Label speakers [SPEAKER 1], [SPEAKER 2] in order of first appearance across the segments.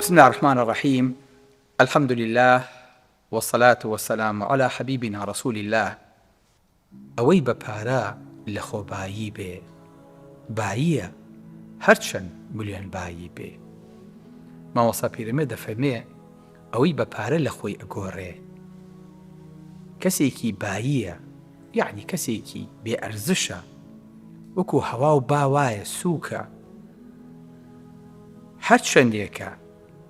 [SPEAKER 1] بسم اللە الرحمن الرحیم الحمد للە والصلاة والسلام علی حبیبنا رسول اللە ئەوەی بە پارە لە خۆ بایی بێ باییە هەرچەند ملیۆن بایی بێ مامۆستا پیرەمێرد دەفەرمێ ئەوەی بە پارە لە خۆی ئەگۆڕێ کەسێکی باییە یەعنی کەسێکی بێ ئەرزشە وەکو هەوا و با وایە سووکە هەرچەندێکە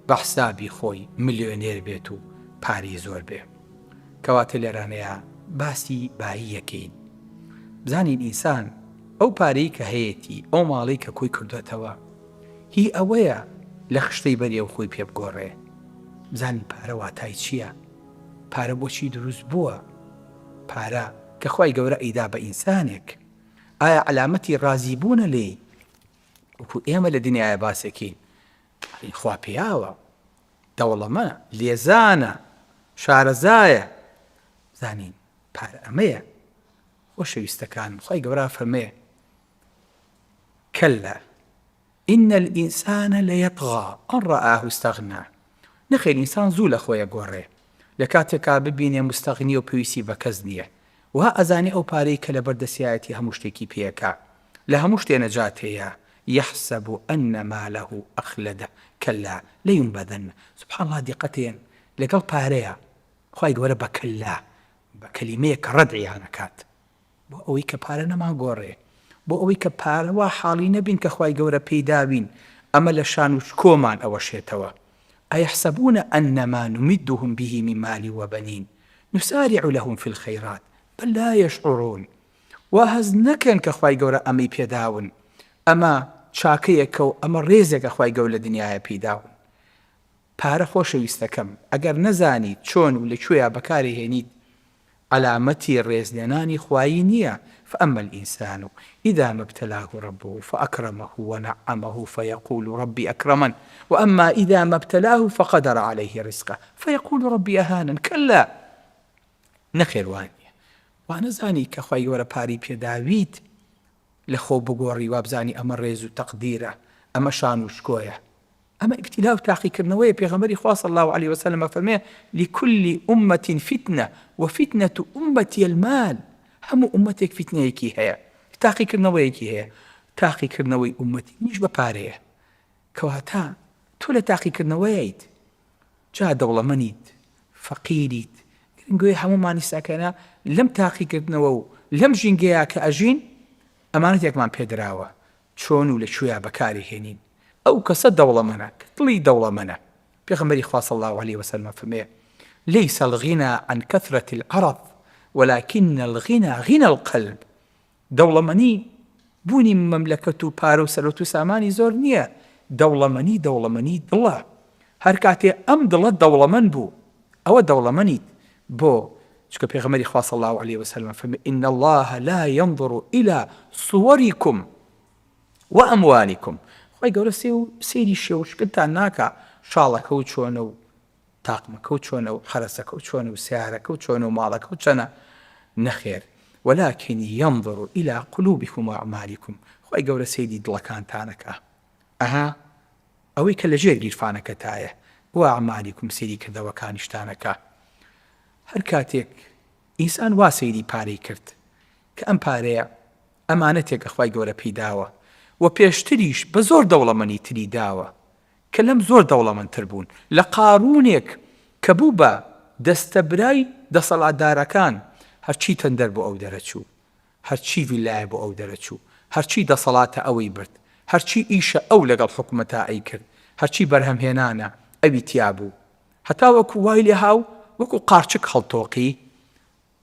[SPEAKER 1] بە حسابی خۆی ملیۆنێر بێت و پارەی زۆر بێ. کەواتە لێرانەیا باسی باییەکەین. بزانین ئینسان ئەو پارەی کە هەیەتی، ئەو ماڵەی کە کۆی کردۆتەوە هی ئەوەیە لە خشتەی بەرێ و خۆی پێ بگۆڕێ. بزانین پارە واتای چییە؟ پارە بۆچی دروست بووە؟ پارە کە خوای گەورە ئەیدا بە ئینسانێک ئایا عەلامەتی ڕازی بوونە لێی؟ وەکو ئێمە لە دنیایا باسێکین ئەڵێین خوا پیاوە، دەوڵەمە، لێزانە، شارەزایە، زانین پارە ئەمەیە. خۆشەویستەکانم خوای گەورە ئەفەرموێ، کلا ان الانسان لیطغی ان رآه استغنی، نەخێر ئینسان زوو لە خۆی ئەگۆڕێ لە کاتێکا ببینێ موستەغنیە و پێویستی بە کەس نییە، وا ئەزانێ ئەو پارەی کە لەبەر دەستیایەتی هەموو شتێکی پێ ئەکا لە هەموو شتێ نەجات هەیە یحسب ان ماله اخلده کلا لینبذن سبحان اللە دیقەتێن لەگەڵ پارەیا خوای گەورە بە کلا بە کەلیمەیەک کە ڕەدعیان ئەکات بۆ ئەوەی کە پارە نەمان گۆڕێ بۆ ئەوەی کە پارە وا حاڵی نەبین کە خوای گەورە پێی داوین ئەمە لە شان و شکۆمان ئەوەشێتەوە ایحسبون انما نمدهم به من مال وبنین نسارع لهم فی الخیرات بل لا یشعرون وا هەست نەکەن کە خوای گەورە ئەمەی پێداون ئەمە چاکەیەکە و ئەمە ڕێزێکە خوای گەورە لە دنیایا پێی داون پارە خۆشەویستەکەم ئەگەر نەزانیت چۆن و لە کوێیا بەکاری هێنیت عەلامەتی ڕێزلێنانی خوایی نییە، فاما الانسان اذا ما ابتلاه ربه فاکرمه ونعمه فیقول ربی اکرمن واما اذا ما ابتلاه فقدر علیه رزقه فیقول ربی اهانن کلا نەخێر وا نییە وانەزانی کە خوای گەورە پارەی پێداویت لە خۆ بگۆڕی وابزانی ئەمە ڕێز و تەقدیرە ئەمە شان و شکۆیە ئەمە ئیبتیلا و تاقیکردنەوەیە پێغەمبەری خوا صلی اللە علیە وسلم ئەفەرمێ لکل امە فتنە وفتنە امتی المال هەموو ئومەتێک فیتنەیەکی هەیە تاقیکردنەوەیەکی هەیە تاقیکردنەوەی ئومەتی منیش بە پارەیە کەواتە تۆ لە تاقیکردنەوەیت جا دەوڵەمەنیت فەقیریت گرنگۆی هەموومانی ساکەنە لەم تاقیکردنەوە و لەم ژینگەیە کە ئەژین ئەمانەتێکمان پێدراوە چۆن و لە کوێیا بەکاری هێنین؟ ئەو کەسە دەوڵەمەنە کە دڵی دەوڵەمەنە، پێغەمبەری خوا صلی اللە علیە وسلم ئەفەرموێ، لیس الغنی عن کثرة العرض ولکن الغنی غنی القلب، دەوڵەمەنی بوونی مەملەکەت و پارە و سەروەت و سامانی زۆر نییە، دەوڵەمەنی دەوڵەمەنی دڵە، هەر کاتێ ئەم دڵە دەوڵەمەن بوو ئەوە دەوڵەمەنیت بۆ چونکە پێغەمبەری خوا صلی اللە علیە وسلم فەرمی ان اللە لا ینظر الی صورکم واموالکم خوای گەورە سێ و سەیری شێوە شکلتان ناکا شاڵەکە و چۆنە و تاقمەکە و چۆنە و حەرەسەکە و چۆنە و سیارەکە و چۆنە و ماڵەکە و چەنە نەخێر ولكن ينظر الى قلوبكم واعمالكم خوای گەورە سەیری دڵەکانتانەکا ئەها ئەوەی کە لەژێر گیرفانەکەتایە واعمالکم سەیری کردەوەکانیشتان ئەکا هەر کاتێک ئینسان وا سەیری پارەی کرد کە ئەم پارەیە ئەمانەتێکە خوای گەورە پێی داوە و پێشتریش بە زۆر دەوڵەمەنی تری داوە کە لەم زۆر دەوڵەمەندتر بوون لە قارونێک کە بوو بە دەستەبرای دەسەڵاتدارەکان هەرچی تەندەر بۆ ئەو دەرەچوو هەرچی ڤیلایە بۆ ئەو دەرەچوو، هەرچی دەسەڵاتە ئەوی برد، هەرچی ئیشە ئەو لەگەڵ حکومەتا ئەیکرد، هەرچی بەرهەمهێنانە ئەوی تیا بوو. هەتاوەکو وای لێها و وەکو قارچک هەڵتۆقی.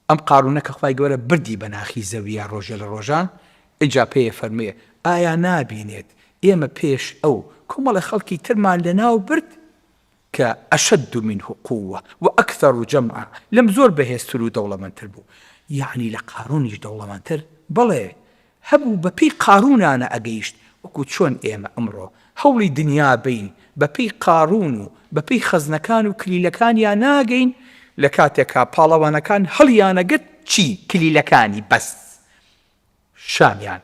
[SPEAKER 1] ئەم قارونە کە خوای گەورە بردی بە ناخی زەوییا ڕۆژێ لە ڕۆژان، ئینجا پێی ئەفەرموێ، ئایا نابینێت ئێمە پێش ئەو کۆمەڵێ خەڵکی ترمان لەناو برد؟ کە اشد منه قوە و اکثر جمعا لەم زۆر بەهێزتر و دەوڵەمەندتر بوو یەعنی لە قارونیش دەوڵەمەندتر بەڵێ هەبوو بە پێی قارونانە ئەگەیشت وەکو چۆن ئێمە ئەمڕۆ هەوڵی دنیا بەین بە پێی قارون و بە پێی خەزنەکان و کلیلەکانیا ناگەین لە کاتێکا پاڵەوانەکان هەڵیانەگرت چی کلیلەکانی بەس شامیان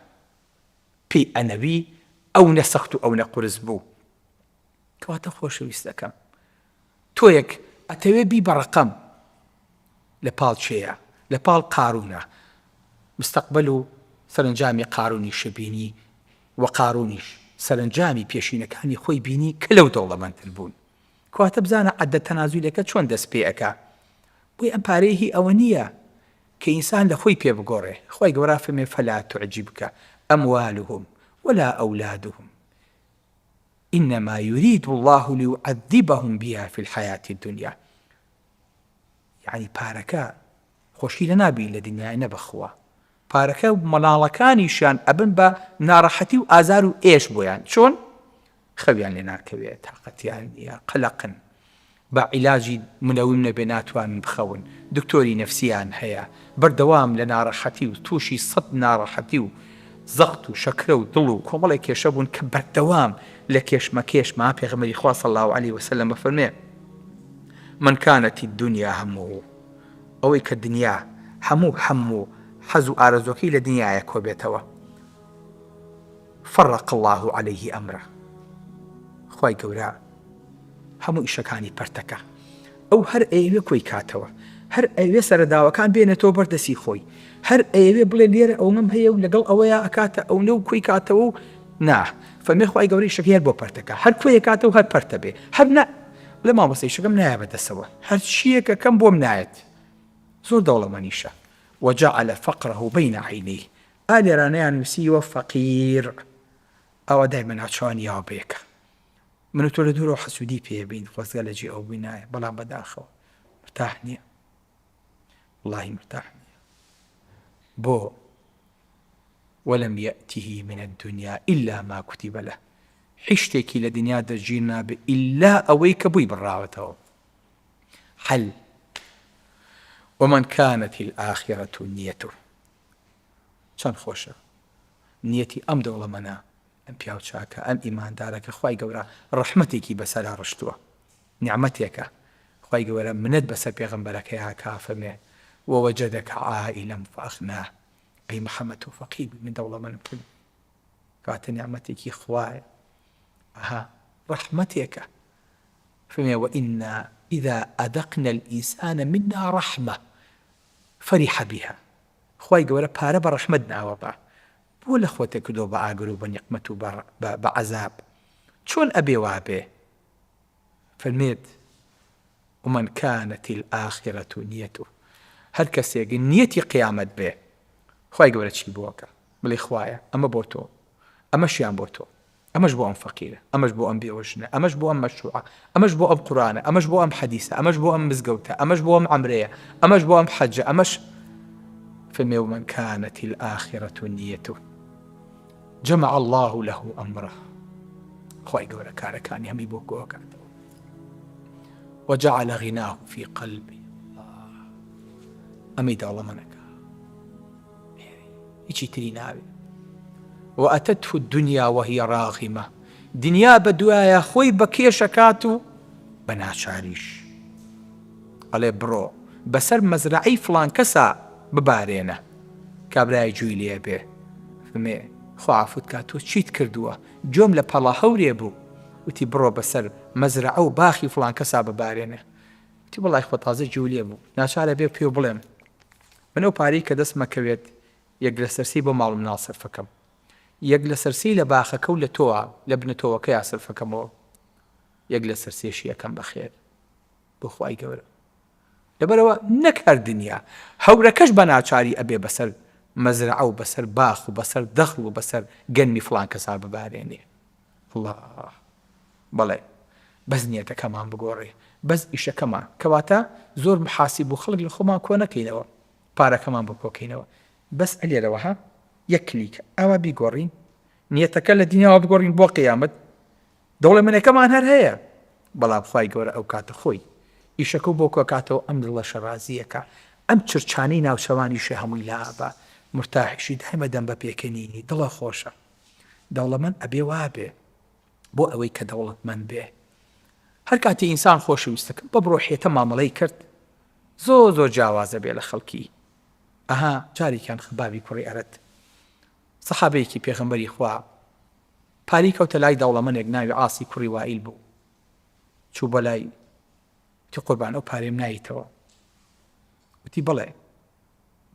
[SPEAKER 1] پێی ئەنەوی ئەونە سەخت و ئەونە قورس بوو. کەواتە خۆشەویستەکەم تۆیەک ئەتەوێ بی بە ڕەقەم لە پاڵ کێیە؟ لە پاڵ قارونە. مستەقبەل و سەرەنجامی قارونیشە بینی و قارونیش سەرەنجامی پێشینەکانی خۆی بینی کە لەو دەوڵەمەندتر بوون. کەواتە بزانە عەدە تەنازولەکە چۆن دەست پێ ئەکا. بۆیە ئەم پارەیە هی ئەوە نییە کە ئینسان لە خۆی پێ بگۆڕێ. خوای گەورە فەرموێ فلا تعجبک اموالهم ولا اولادهم. انما یرید اللە لیعذبهم بها فی الحیاة الدنیا یەعنی پارەکە خۆشی لە نابی لە دنیای نە بەخوا پارەکە مەڵاڵەکانیشیان ئەبن بە ناڕەحەتی و ئازار و ئێش بۆیان چۆن خەویان لێ ناکەوێت تاقەتیان نییە قەلەقن بە عیلاجی منەویم نەبێ ناتوانن بخەون، دکتۆری نەفسیان هەیە، بەردەوام لە ناڕەحەتی و توشی سەت ناڕەحەتی و زەخت و شەکرە و دڵ و کۆمەڵێک کێشە بوون کە بەردەوام لە کێشمەکێشما، پێغەمبەری خوا صلی اللە علیە وسلم ئەفەرموێ، من کانت الدنیا همه، ئەوەی کە دنیا هەموو هەم و حەز و ئارەزوەکەی لە دنیایە کۆبێتەوە، فرق اللە علیه امره، خوای گەورە هەموو ئیشەکانی پەرتەکە ئەو هەر ئەیەوێ کۆی کاتەوە هەر ئەوێ سەرەداوەکان بێنێتەوە بەر دەسی خۆی هەر ئەیەوێ بڵێ لێرە ئەومەم هەیە و لەگەڵ ئەوەیە ئەکاتە ئەونە و کۆی کاتەوە و نا فەرمێ خوای گەورە ئیشەکەی هەر بۆ پەرتەکە هەر کۆی کاتەوە هەر پەرتە بێ هەر نا بڵێ مامۆستا ئیشەکەم نایە بەدەسەوە هەرچییەکەکەم بۆم نایەت زۆر دەوڵەمەنیشە وجعل فقره بین عینیه ئا لێرانەیان نووسیوە فەقیر ئەوە دایمە ناچوانی یاوە بەیەکە من و تۆ لە دوورەوە حەسوودی پێ بین خۆزگە لە جێ ئەو بووینایە بەڵام بەداخەوە مرتاح نییە وڵی مرتاح نییە بۆ ولم يأته من الدنيا إلا ما كتب له هیچ شتێکی لە دنیا دەستگیر نابێ ئیلا ئەوەی کە بۆی بڕاوەتەوە حل ومن كانت الآخرة نيته چەند خۆشە نیەتی ئەم دەوڵەمەنە ئەم پیاو چاکە ئەم ئیماندارە کە خوای گەورە ڕەحمەتێکی بەسەرا ڕشتووە نیعمەتێکە خوای گەوەرە منەت بەسەر پێغەمبەرەکەیا کا فەرمێ ووجدک عائلا فاغناه ئەی محمد تۆ فەقیر بووی من دەوڵەمەنم کردی کەواتە نیعمەتێکی خوایە ئەها ڕەحمەتێکە فەرمێ وإنا إذا أذقنا الإنسان منا رحمة فرح بها خوای گەورە پارە بە ڕەحمەت ناوە بە بۆ لە خۆتە کردوە بە ئاگر و بە نیقمەت و بە عەزاب چۆن ئەبێ وابێ فەرمێت ومن كانت الآخرة نیەته هەر کەسێک نیەتی قیامەت بێ خوای گەورە چی بۆکە بڵێ خوایە ئەمە بۆ تۆ ئەمەشیان بۆ تۆ ئەمەش بۆ ئەم فەقیرە، ئەمەش بۆ ئەم بێوەژنە، ئەمەش بۆ ئەم مەشروعە، ئەمەش بۆ ئەم قورئانە، ئەمەش بۆ ئەم حەدیسە، ئەمەش بۆ ئەم مزگەوتە، ئەمەش بۆ ئەم عەمرەیە، ئەمەش بۆ ئەم حەجە، ئەمەش فەرمێ ومن کانت الآخرة نیته جمع الله له امره خوای گەورە کارەکانی هەمی بۆ کۆکاتەوە وجعل غناه في قلبه ئەمەی دەوڵەمەنەکە هیچی تری ناوێ وأتته الدنيا وهي راغمة دنیا بە دوایە خۆی بە کێشەکات و بە ناچاریش ئەڵێ بڕۆ بەسەر مەزرەعەی فڵان کەسا ببارێنە کابرای گوێی لێ بێ فمێ خوا عەفوت کا تۆ چیت کردووە گوێم لە پەڵە هەورێ بوو وتی بڕۆ بەسەر مەزرەعە و باخی فڵان کەسا ببارێنە وتی وەڵای خۆ تازە گوێ لێ بوو ناچارە بێ پێو بڵێم من ئەو پارەی کە دەستمە کەوێت یەک لەسەر سێی بۆ ماڵ و مناڵ سەرفەکەم یەک لەسەر سێی لە باخەکە و لە تۆوە لە بنە تۆوەکەیا سەرفەکەمەوە یەک لەسەر سێشی ئەکەم بە خێر بۆ خوای گەورە لەبەرەوە نەک هەر دنیا هەورەکەش بە ناچاری ئەبێ بەسەر مەزرعە و بەسەر باخ و بەسەر دەخڵ و بەسەر گەنمی فڵان کەسا ببارێنێ اللە بەڵێ بەس نیەتەکەمان بگۆڕێ بەس ئیشەکەمان کەواتە زۆر محاسب و خەڵک لە خۆمان کۆ نەکەینەوە پارەکەمان بۆ کۆکەینەوە بەس ئەلێرەوە ها یەک کلیک ئاوا بیگۆڕین نیەتەکە لە دنیاوە بگۆڕین بۆ قیامەت دەوڵەمەنەکەمان هەر هەیە بەڵام خوای گەورە ئەو کاتە خۆی ئیشەکە بۆ کۆکاتەوە ئەم دڵەشە ڕازیەکە ئەم چرچانەی ناوچەوانیشە هەمووی لابە مرتاحیشی دایمە دەم بە پێکەنینی دڵە خۆشە دەوڵەمەند ئەبێ وابێ بۆ ئەوەی کە دەوڵەتمەند بێ هەر کاتی ئینسان خۆشەویستەکەم بەم ڕۆحیەتە مامەڵەی کرد زۆر زۆر جیاوازە بێ لە خەڵکی ئەها جارێکیان خەبابی کوڕی ئەرەت سەحابەیەکی پێغەمبەری خوا پاری کەوتە لای دەوڵەمەنێک ناوی عاسی کوڕی وائیل بوو. چوو بۆ لای وتی قوربان ئەو پارەیەم نایتەوە وتی بەڵێ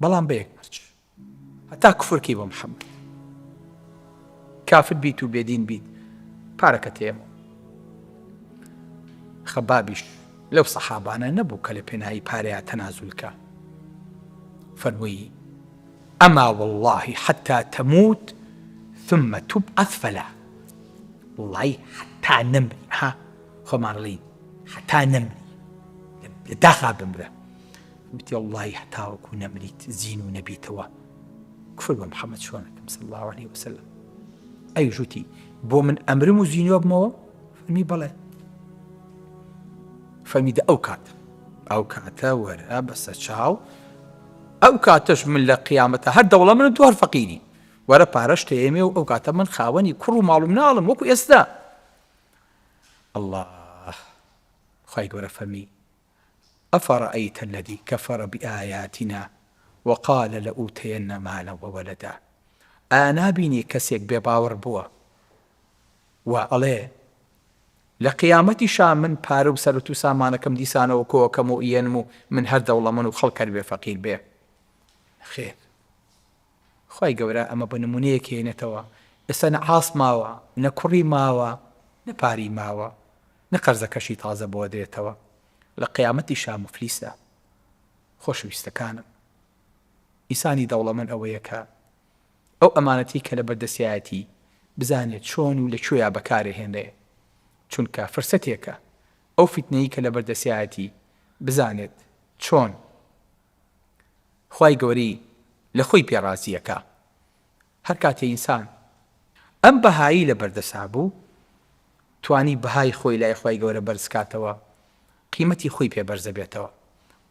[SPEAKER 1] بەڵام بە یەک مەرج هەتا کفرکەی بۆ محەممەد کافر بیت و بێدین بیت پارەکە تێمەوە خەبابیش لەو سەحابانە نەبوو کە لە پێناوی پارەیا تەنازولکە فەرمووی ئەما واللهی حتا تەموت ثم تبعث فلا وڵی حتا نەمری ها خۆمان ڵین حتا نەمری لە داخا بمرە وتی وەڵڵاهی هەتاوەکو نەمریت زینوو نەبیتەوە کفر بە محەممەد چۆنەکەم صلی الله علیه وسلم ئەویش وتی بۆ من ئەمرم و زینوە بمەوە فەرمی بەڵێ فەرمی دە ئەو کات ئەو کاتە وەرە بەسە چاو ئەو کاتەش من لە قیامەتە هەر دەوڵە من تو هەر فەقیری وەرە پارەش تێمێ و ئەو کاتە من خاوەنی کوڕ و ماڵ و مناڵم وەکو ئێستا الله خوای گەورە فەرمی افرأیت الذی کفر بآیاتنا وقال لأوتین مالا وولدا ئایا نابینی کەسێک بێ باوەڕ بووە و ئەڵێ لە قیامەتیشا من پارە و سەروەت و سامانەکەم دیسانەوە کۆئەکەم و ئیەنم و من هەر دەوڵەمەن و خەڵک هەر بێ فەقیر بێ نەخێر خوای گەورە ئەمە بە نمونەیەک هێنێتەوە ئێستا نە عاس ماوە نە کوڕی ماوە نە پارەی ماوە نە قەرزەکەشی تازە بۆ ئەدرێتەوە لە قیامەتیشا موفلیسە. خۆشەویستەکانم ئینسانی دەوڵەمەند ئەوەیە کە ئەو ئەمانەتەی کە لەبەر دەستیایەتی بزانێت چۆن و لە کوێیا بەکارێهێنرێ چونکە فرسەتێکە ئەو فیتنەی کە لەبەر دەستیایەتی بزانێت چۆن خوای گەورەی لە خۆی پێ ڕازیەکا هەر کاتێ ئینسان ئەم بەهایەی لەبەر دەسا بوو توانی بەهای خۆی لای خوای گەورە بەرز کاتەوە قیمەتی خۆی پێ بەرزەبێتەوە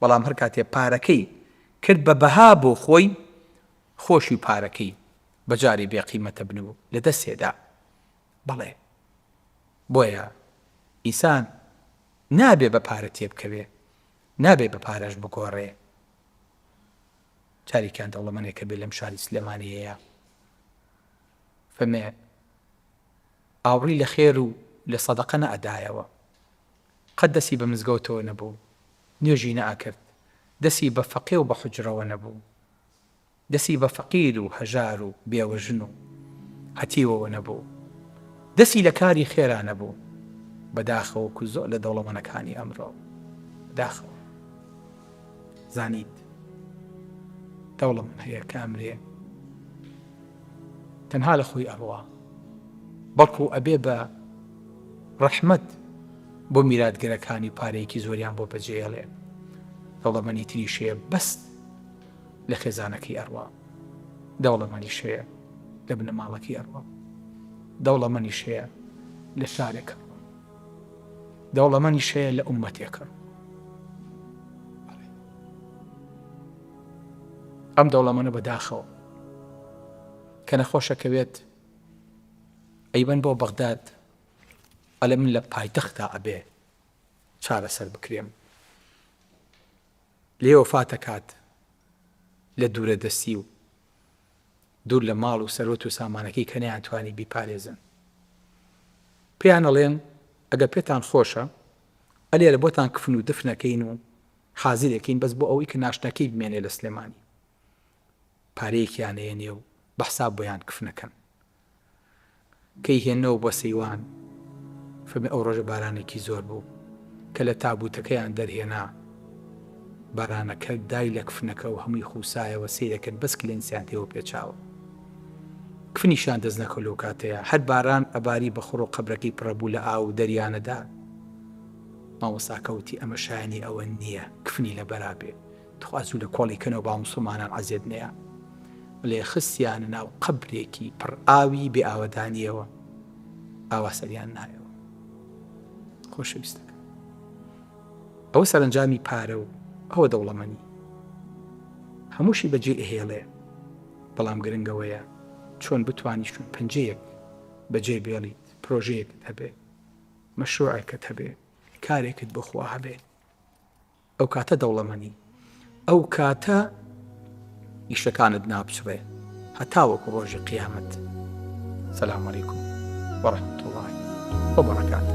[SPEAKER 1] بەڵام هەر کاتێ پارەکەی کرد بە بەها بۆ خۆی خۆشی و پارەکەی بە جارێ بێ قیمەتە بن و لە دەستێدا بەڵێ بۆیە ئینسان نابێ بە پارە تێبکەوێ نابێ بە پارەش بگۆڕێ جارێکیان دەوڵەمەنێک هەبێ لەم شاری سلێمانیەیە فەمێ ئاوڕی لە خێر و لە سەدەقە نەئەدایەوە قەت دەسی بە مزگەوتەوە نەبوو نوێژی نەئەکرد دەسی بە فەقێ و بە حوجرەوە نەبوو دەسی بە فەقیر و هەژار و بێوەژن و هەتیوەوە نەبوو. دەسی لە کاری خێرا نەبوو. بەداخەوە وەکو زۆر لە دەوڵەمەنەکانی ئەمرۆ. بەداخەوە. زانیت دەوڵەمەن هەیە کە ئەمرێ تەنها لە خۆی ئەڕوا. بەڵکو ئەبێ بە ڕەحمەت بۆ میراتگرەکانی و پارەیەکی زۆریان بۆ بەجێیەڵێ. دەوڵەمەنی تریش هەیە بەس لە خێزانەکەی ئەڕوا دەوڵەمەنیش هەیە لە بنەماڵەکەی ئەڕوا دەوڵەمەنیش هەیە لە شارێک ئەڕوا دەوڵەمەنیش هەیە لە ئومەتێک ئەڕوا ئەم دەوڵەمەنە بەداخەوە کە نەخۆشەکەوێت ئەیبەن بۆ بەغداد ئەلە من لە پایتەختا ئەبێ چارەسەر بکرێم لێ وەفات ئەکات لە دوورە دەستی و دوور لە ماڵ و سەروەت و سامانەکەی کە نەیانتوانی بیپارێزن. پێیان ئەڵێن ئەگەر پێتان خۆشە ئەلێرە بۆتان کفن و دفن ئەکەین و حازر ئەکەین بەس بۆ ئەوەی کە ناشتنەکەی بمێنێ لە سلێمانی پارەیەکیان ئەیەنێ و بە حساب بۆیان کفن ئەکەن. کەی هێنەوە بۆ سەیوان فەرمی ئەو ڕۆژە بارانێکی زۆر بوو کە لە تابوتەکەیان دەرهێنا بارانەکە دای لە کفنەکە و هەمووی خوسایەوە سەیرەکەن بەس کلێنسیان تێوە پێچاوە کفنیشیان دەست نەکەوت لەو کاتەیە هەر باران ئەباری بە خوڕ و قەبرەکەی پڕەبوو لە ئاو و دەریانەدا مامۆستاکە وتی ئەمە شایانی ئەوە نییە کفنی لەبەرا بێ تخوا زوو لە کۆڵی کەنەوە با موسڵمانان عەزێت نەیە لێ خستیانە ناو قەبرێکی پڕ ئاوی بێ ئاوەدانیەوە ئاوا سەریان نایەوە خۆشەویستەکە ئەوە سەرنجامی پارە و ئەوە دەوڵەمەنی هەمووشی بەجێ ئەهێڵێ بەڵام گرنگەوەیە چۆن بتانی شوێن پەنجەیەک بەجێ بێڵیت پرۆژەیەکت هەبێ مەشروعێکت هەبێ کارێکت بۆ خوا هەبێ ئەو کاتە دەوڵەمەنی ئەو کاتە ئیشەکانت ناپچڕێ هەتاوەکو ڕۆژی قیامەت سلام علیکم ورحمة الله وبركاته.